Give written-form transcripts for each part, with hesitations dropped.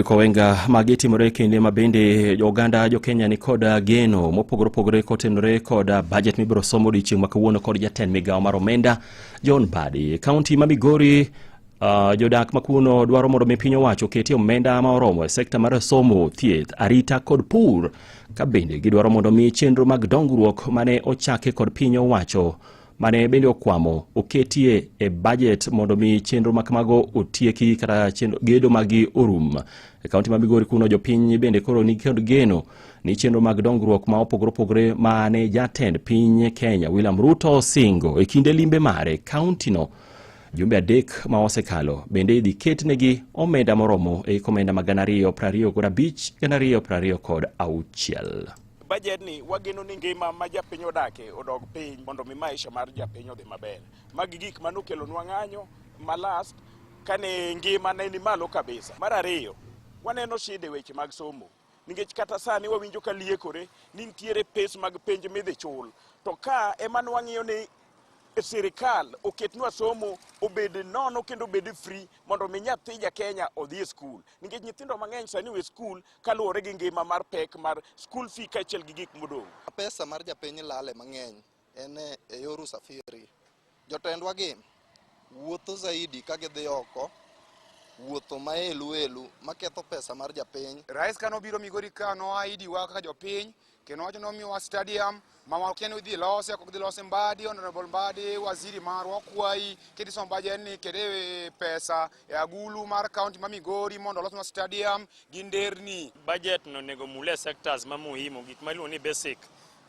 Kowenga magi timore kinde ma bende oganda jo Kenya ni kod geno mopogore opogore kotenore kod budget mibiro somo odiochieng' ma kawuono kod jatend migawo mar omenda John Mbadi. Kaunti ma Migori jodak ma kuno dwaro mondo mi piny owacho oketie omenda ma oromo e sekta mar somo, thieth, arita kod pur ka bende gidwaro mondo mi chenro mag dongruok mane ochaki kod piny owacho mane bende okwamo oketie e budget mondo mi chenro ma kamago otieki kata chenro gedo magi orum. E kaunti ma Migori kuno jopiny bende koro ni kod geno ni chenro mag dongruok ma opogore opogore mane jatend piny Kenya William Ruto osingo e kinde limbe mare kaunti no jumbe 3 ma osekalo bende idhi ketnegi omenda moromo e hik omenda ma 2025 2026. Budget ni wageno ni ngima ma japiny odake odog piny mondo mi maisha mar japiny odhi maber. Magi gik manokelonwa ng'anyo ma last kane ngima ne ni malo kabisa. Mar ariyo, waneno shida e weche mag somo nikech kata sani wawinjo ka liekore ni nitiere pes mag penj midhi chul to ka ema nwang'iyo ni sirikal oketnwa somo obed nono kendo obed free mondo mi nyathi ja Kenya odhi e skul nikech nyithindo mang'eny sani owe skul kaluwore gi ngima mar pek mar school fee kaachiel gi gik modong'. Pesa mar japiny lale mang'eny en e yor usafiri. Jotendwa gi wuotho zaidi ka gidhi oko, wuotho ma elu elu maketho pesa mar japiny. Rais kane obiro Migori ka noahidi wa kaka jopiny kendo wacho nomiyowa stadium ma wakia ni idhi lose ok idhi lose. Mbadi, Honorable Mbadi, waziri marwa, wakwayi kidhi somo budget ni kete pesa e agulu mar county ma Migori mondo olosnwa stadium gi nderni. Budget no onego mule sectors ma muhimu, gik ma iluongo ni basic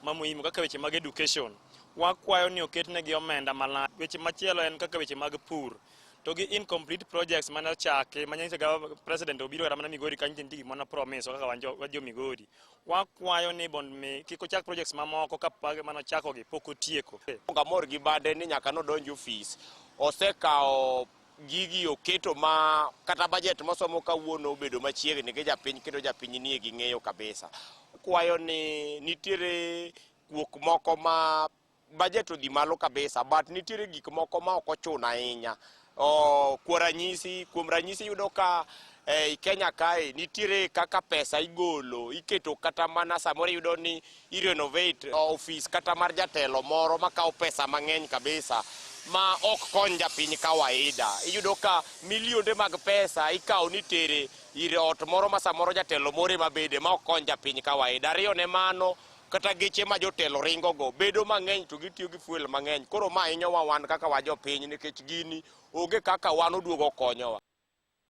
ma muhimu kaka weche mag education. Wakwayo ni oketnegi omenda malach. Weche machielo en kaka weche mag pur. To gi incomplete projects mane ochaki manyiso ga president obiro kata mana Migori kanyo nitie gik mane promise kaka wan jo Migori. Wakwayo ni mondo mi kik ochak projects mamoko ka mane ochakogi pok otieko. Amor gi bade ni nyaka nodonj ofis osekawo gigi oketo ma kata budget mosomo kawuono obedo machiegni gi japiny kendo japiny nie gi ng'eyo kabisa. Kwayo ni nitiere kuok moko ma budget odhi malo kabisa but nitiere gik moko ma ok ochuno ahinya. Kuom ranyisi yudo ka ei Kenya kae nitiere kaka pesa igolo iketo kata mana samoro iyudo ni i renovate ofis kata mar jatelo moro makawo pesa mang'eny kabisa ma ok kony japiny kawaida. Iyudo ka milionde mag pesa ikawo ni tere ir ot moro ma samoro jatelo moro ema bede ma ok kony japiny kawaida. Ariyo ne mano, kata geche ma jotelo ringo go bedo mang'eny to gitiyo gi fuel mang'eny. Koro ma hinyowa wan kaka wa jopiny nikech gini onge kaka wan oduogo konyowa.